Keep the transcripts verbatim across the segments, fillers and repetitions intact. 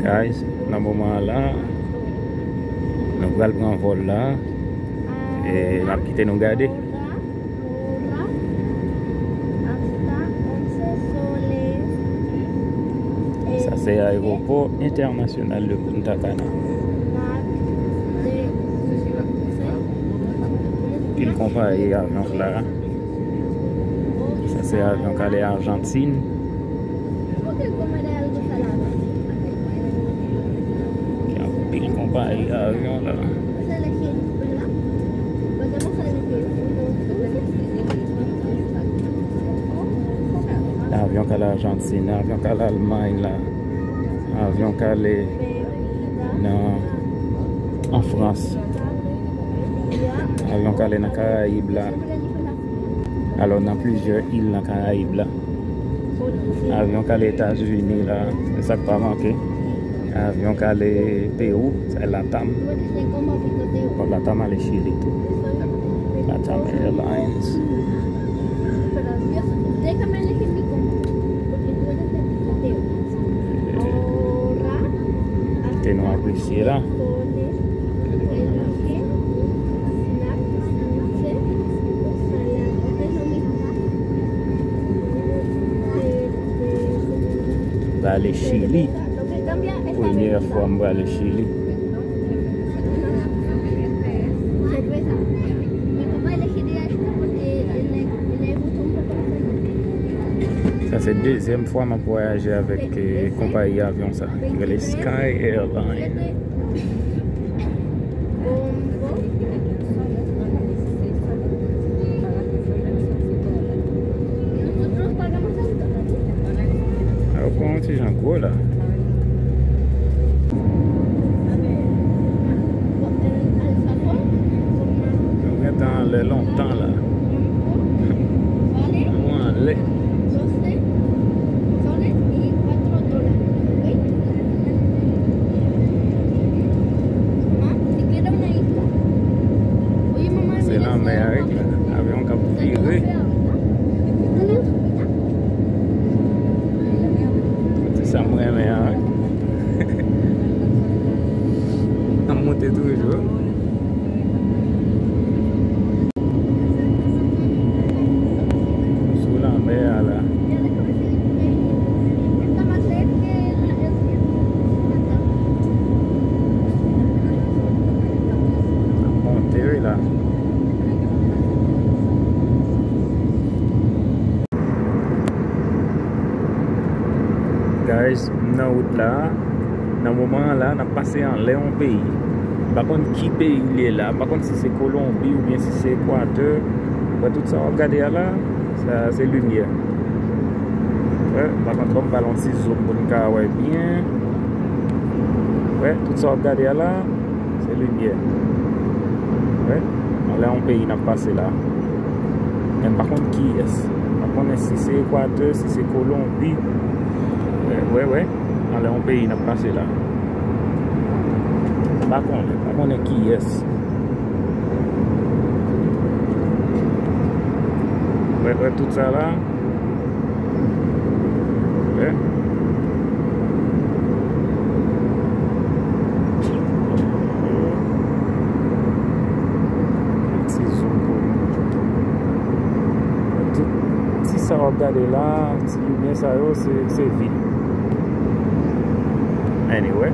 Guys, nan moman an la, nou pral pran vòl la. E n ap kite nou gade. Sa se ayewopò entènasyonal de Punta Cana. Pil konpayi avyon k la. Sa se avyon k ale Ajantin. Gen anpil konpayi avyon la. Avyon k al Ajantin, avyon k al Almay la, avyon k ale nan, an Frans, avyon k ale nan Karayib la. Alò, nan plizyè il nan Karayib la. Avyon k ale Etazini la, se sa k pa manke. Avyon k ale Pewou, sa e Latam. Bon, Latam ale Chili tou. Latam Airlines. Ke nou apresye la. Prale Chili. Premyè fwa m prale Chili. Sa se dezyèm fwa m ap vwayaje avèk, eh, konpayi avyon sa, ki rele Sky Airline. Yo pran yon ti jan gwo la. Nou gentan anlè lontan la. Nou anlè. Se lanmè a wi, avyon k ap vire. Se sa m renmen an wi. N ap monte toujou. Sou lanmè a la. N ap monte wi la. Guys, m nan wout la. Nan moman an la, n ap pase anlè yon peyi. M pa konn ki peyi l ye la. M pa konn si se Kolonbi oubyen si se Ekwatè. Wè tout sa w ap gade a la, sa se limyè. Wè, m pa konn, ban m ba l yon ti zoom pou n ka wè byen. Wè, tout sa w ap gade a la, se limyè. Wè, anlè yon peyi n ap pase la. Men m pa konn kiyès. M pa konnen si se Ekwatè, si se Kolonbi. Wè, wè, wè. Anlè yon peyi n ap pase la. M pa konnen, m pa konnen kiyès. Wè, wè tout sa la. Wè. Ti zoom pou nou. Tout ti sa w ap gade la, ti limyè sa yo, se, se vil. Anyway,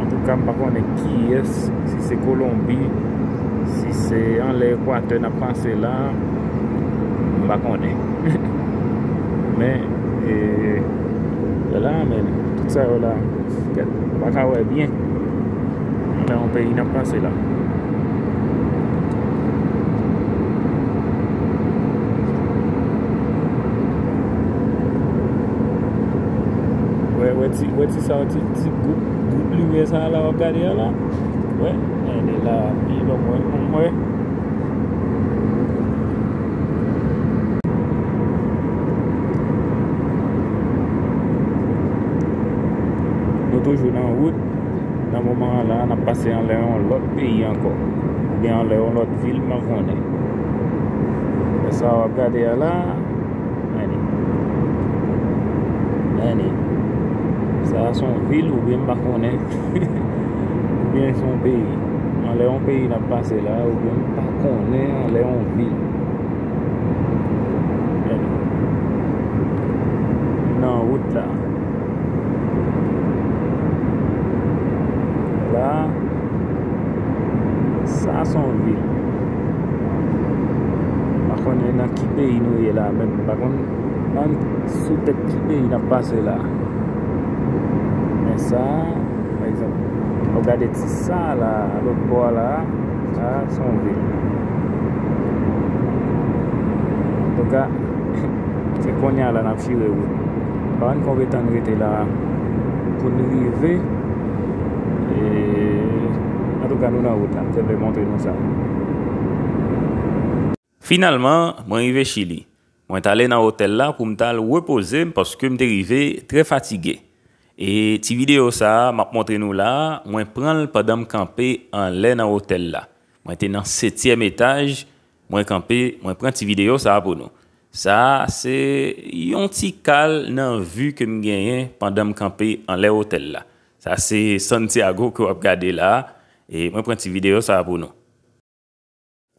antouka, m pa konnen kiyès, si se Kolonbi, si se anlè Ekwatè n ap pase la, m pa konnen. Men, e, wè la, men, tout sa yo la, kèt, ou pa ka wè byen. Nan yon peyi n ap pase la. Wè, wè ti, wè ti sa, ti, ti gwoup, gwoup limyè sa la w ap gade a la. Wè, men li la, pi lwen mwen, mwen. Nou toujou nan wout. Nan moman an la, n ap pase anlè yon lòt peyi ankò, oubyen anlè yon lòt vil, m pa konnen. Men sa w ap gade a la, men li. Men li. Sa Sa se yon vil oubyen m pa konnen. Oubyen se yon peyi. Anlè yon peyi n ap pase la, oubyen m pa konnen anlè yon vil. Gade. Nan wout la. La, sa se yon vil. M pa konnen nan ki peyi nou ye la menm. M pa konn nan sou tèt ki peyi n ap pase la. Men sa, pa egzanp, w ap gade ti sa la, lòt bò a la, sa se yon vil. Antouka, se kounye a la n ap chire wout. M pa konn konbyen tan n rete la pou n rive. E, antouka, nou nan wout la. M te vle montre nou sa. Finalman, mwen rive Chili. Mwen t ale nan otèl la pou m t al repoze m paske m te rive trè fatige. E ti videyo sa a m ap montre nou la a, mwen pran l pandan m kanpe anlè nan otèl la. Mwen te nan setyèm etaj, mwen kanpe, mwen pran ti videyo sa a pou nou. Sa a se yon ti kal nan vi ke m genyen pandan m kanpe anlè otèl la. Sa se Santiago ke w ap gade la a, e mwen pran ti videyo sa a pou nou.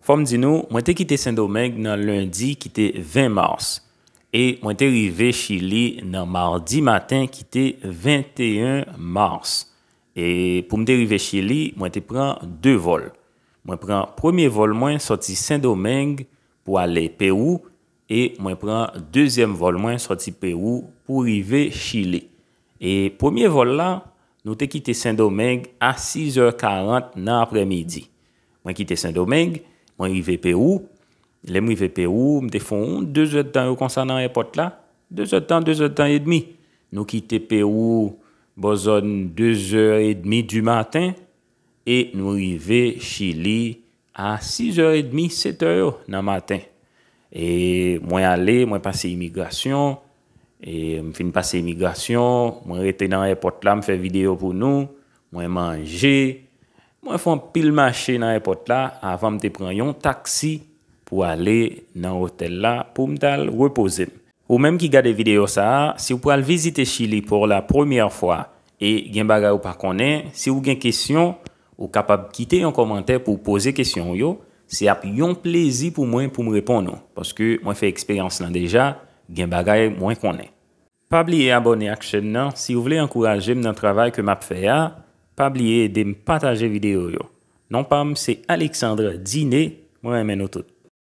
Fò m di nou, mwen te kite Sendomeng nan lendi ki te ven mas, e mwen te rive Chili nan madi maten ki te venteyen mas. E pou m te rive Chili, mwen te pran de vòl. Mwen pran premye vòl mwen sòti Sendomeng pou ale Pewou, e mwen pran dezyèm vòl mwen sòti Pewou pou rive Chili. E premye vòl la, nou te kite Sendomeng a sizè karant nan aprèmidi. Mwen kite Sendomeng, mwen rive Pewou. Lè m rive Pewou, m te fè yon dezèdtan yo konsa nan èpòt la. Dezèdtan, dezèdtan edmi. Nou kite Pewou bò zòn dezè edmi di maten e nou rive Chili a sizè edmi, setè yo nan maten. E mwen ale, mwen pase imigrasyon. E m fin pase imigrasyon, mwen rete nan èpòt la, m fè videyo pou nou. Mwen manje. Mwen fè anpil mache nan èpòt la avan m te pran yon taksi pou ale nan otèl la pou m t al repoze m. Ou menm ki gade videyo sa a, si w pral vizite Chili pour la première fois e gen bagay ou pa konnen, si w gen kesyon, ou kapab kite yon kòmantè pou w poze kesyon w yo. Se ap yon plezi pou mwen pou m reponn ou, paske mwen fè eksperyans lan deja, gen bagay mwen konnen. Pa bliye abòne ak chèn nan si w vle ankouraje m nan travay ke m ap fè a. Pa bliye ede m pataje videyo yo. Non pa m se Alexandre Diné, mwen renmen nou tout.